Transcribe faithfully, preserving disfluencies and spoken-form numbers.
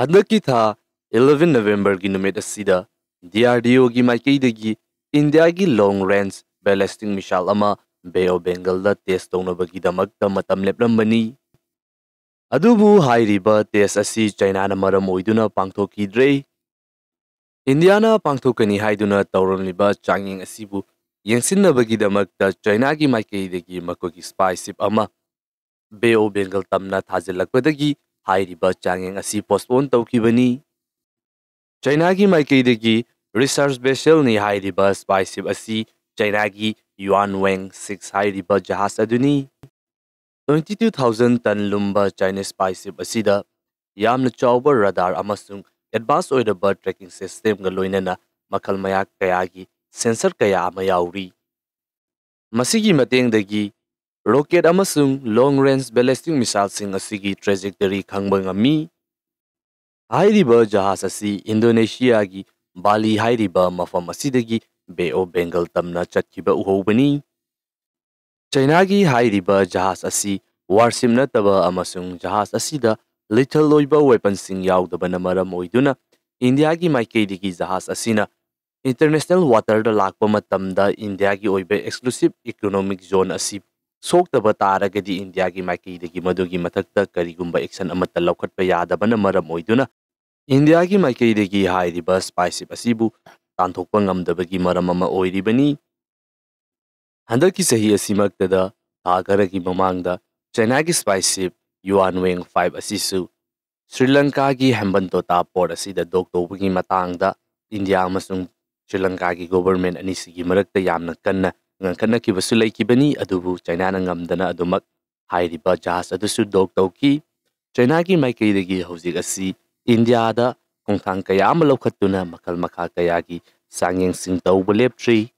ꯍꯟꯗꯛꯀꯤ ꯊꯥ eleven Novemberꯒꯤ ꯅꯨꯃꯤꯠ ꯑꯁꯤꯗ D R D Oꯒꯤ ꯃꯥꯏꯀꯩꯗꯒꯤ ꯏꯟꯗꯤꯌꯥꯒꯤ long range ballistic missile ꯑꯃ Bay of Bengalꯗ test ꯇꯧꯅꯕꯒꯤꯗꯃꯛꯇ ꯃꯇꯝ ꯂꯦꯞꯂꯝꯕꯅꯤ꯫ ꯑꯗꯨꯕꯨ ꯍꯥꯏꯔꯤꯕ test ꯑꯁꯤ ꯆꯩꯅꯥꯅ ꯃꯔꯝ ꯑꯣꯏꯗꯨꯅ ꯄꯥꯡꯊꯣꯛꯈꯤꯗ꯭ꯔꯦ꯫ ꯏꯟꯗꯤꯌꯥꯅ ꯄꯥꯡꯊꯣꯛꯀꯅꯤ ꯍꯥꯏꯗꯨꯅ ꯇꯧꯔꯝꯂꯤꯕ ꯆꯥꯡꯌꯦꯡ ꯑꯁꯤꯕꯨ ꯌꯦꯡꯁꯤꯟꯅꯕꯒꯤꯗꯃꯛꯇ ꯆꯩꯅꯥꯒꯤ ꯃꯥꯏꯀꯩꯗꯒꯤ ꯃꯈꯣꯏꯒꯤ spy ship ꯑꯃ Bay of Bengal ꯇꯝꯅ ꯊꯥꯖꯤꯜꯂꯛꯄꯗꯒꯤ ꯍꯥꯏꯔꯤꯕ ꯆꯥꯡꯌꯦꯡ ꯑꯁꯤ postpone ꯇꯧꯈꯤꯕꯅꯤ꯫ ꯆꯩꯅꯥꯒꯤ ꯃꯥꯏꯀꯩꯗꯒꯤ research vesselꯅꯤ ꯍꯥꯏꯔꯤꯕ spy ship ꯑꯁꯤ ꯆꯩꯅꯥꯒꯤ Yuanweng six ꯍꯥꯏꯔꯤꯕ ꯖꯍꯥꯖ ꯑꯗꯨꯅꯤ꯫ Twenty two thousand ton ꯂꯨꯝꯕ Chinese spy ship ꯑꯁꯤꯗ ꯌꯥꯝꯅ ꯆꯥꯎꯕ radar ꯑꯃꯁꯨꯡ advance ꯑꯣꯏꯔꯕ tracking systemꯒ ꯂꯣꯏꯅꯅ ꯃꯈꯜ ꯃꯌꯥ ꯀꯌꯥꯒꯤ sensor ꯀꯌꯥ ꯑꯃ ꯌꯥꯎꯔꯤ꯫ ꯃꯁꯤꯒꯤ ꯃꯇꯦꯡꯗꯒꯤ rocket ꯑꯃꯁꯨꯡ long range ballistic missileꯁꯤꯡ ꯑꯁꯤꯒꯤ trajectory ꯈꯪꯕ ꯉꯝꯃꯤ꯫ ꯍꯥꯏꯔꯤꯕ ꯖꯍꯥꯖ ꯑꯁꯤ ꯏꯟꯗꯣꯅꯦꯁꯤꯌꯥꯒꯤ ꯕꯥꯂꯤ ꯍꯥꯏꯔꯤꯕ ꯃꯐꯝ ꯑꯁꯤꯗꯒꯤ Bay of Bengal ꯇꯝꯅ ꯆꯠꯈꯤꯕ ꯎꯍꯧꯕꯅꯤ꯫ ꯆꯩꯅꯥꯒꯤ ꯍꯥꯏꯔꯤꯕ ꯖꯍꯥꯖ ꯑꯁꯤ warship ꯅꯠꯇꯕ ꯑꯃꯁꯨꯡ ꯖꯍꯥꯖ ꯑꯁꯤꯗ lethal ꯑꯣꯏꯕ weaponꯁꯤꯡ ꯌꯥꯎꯗꯕꯅ ꯃꯔꯝ ꯑꯣꯏꯗꯨꯅ ꯏꯟꯗꯤꯌꯥꯒꯤ ꯃꯥꯏꯀꯩꯗꯒꯤ ꯖꯍꯥꯖ ꯑꯁꯤꯅ international waterꯗ ꯂꯥꯛꯄ ꯃꯇꯝꯗ ꯏꯟꯗꯤꯌꯥꯒꯤ ꯑꯣꯏꯕ exclusive economic zone ꯑꯁꯤ ꯁꯣꯛꯇꯕ ꯇꯥꯔꯒꯗꯤ ꯏꯟꯗꯤꯌꯥꯒꯤ ꯃꯥꯏꯀꯩꯗꯒꯤ ꯃꯗꯨꯒꯤ ꯃꯊꯛꯇ ꯀꯔꯤꯒꯨꯝꯕ action ꯑꯃꯠꯇ ꯂꯧꯈꯠꯄ ꯌꯥꯗꯕꯅ ꯃꯔꯝ ꯑꯣꯏꯗꯨꯅ ꯏꯟꯗꯤꯌꯥꯒꯤ ꯃꯥꯏꯀꯩꯗꯒꯤ ꯍꯥꯏꯔꯤꯕ spy ship ꯑꯁꯤꯕꯨ ꯇꯥꯟꯊꯣꯛꯄ ꯉꯝꯗꯕꯒꯤ ꯃꯔꯝ ꯑꯃ ꯑꯣꯏꯔꯤꯕꯅꯤ꯫ ꯍꯟꯗꯛꯀꯤ ꯆꯍꯤ ꯑꯁꯤꯃꯛꯇꯗ ꯊꯥ ꯈꯔꯒꯤ ꯃꯃꯥꯡꯗ ꯆꯩꯅꯥꯒꯤ spy ship Yuanweng five ꯑꯁꯤꯁꯨ ꯁ꯭ꯔꯤ ꯂꯪꯀꯥꯒꯤ ꯍꯦꯝꯕꯟꯇꯣꯇꯥ port ꯑꯁꯤꯗ dock ꯇꯧꯕꯒꯤ ꯃꯇꯥꯡꯗ ꯏꯟꯗꯤꯌꯥ ꯑꯃꯁꯨꯡ ꯁ꯭ꯔꯤ ꯂꯪꯀꯥꯒꯤ government ꯑꯅꯤꯁꯤꯒꯤ ꯃꯔꯛꯇ ꯌꯥꯝꯅ ꯀꯟꯅ ꯉꯥꯡꯈꯠꯅꯈꯤꯕꯁꯨ ꯂꯩꯈꯤꯕꯅꯤ꯫ ꯑꯗꯨꯕꯨ ꯆꯩꯅꯥꯅ ꯉꯝꯗꯅ ꯑꯗꯨꯃꯛ ꯍꯥꯏꯔꯤꯕ ꯖꯍꯥꯖ ꯑꯗꯨꯁꯨ dock ꯇꯧꯈꯤ꯫ ꯆꯩꯅꯥꯒꯤ ꯃꯥꯏꯀꯩꯗꯒꯤ ꯍꯧꯖꯤꯛ ꯑꯁꯤ ꯏꯟꯗꯤꯌꯥꯗ ꯈꯣꯡꯊꯥꯡ ꯀꯌꯥ ꯑꯃ ꯂꯧꯈꯠꯇꯨꯅ ꯃꯈꯜ ꯃꯈꯥ ꯀꯌꯥꯒꯤ ꯆꯥꯡꯌꯦꯡꯁꯤꯡ ꯇꯧꯕ ꯂꯦꯞꯇ꯭ꯔꯤ꯫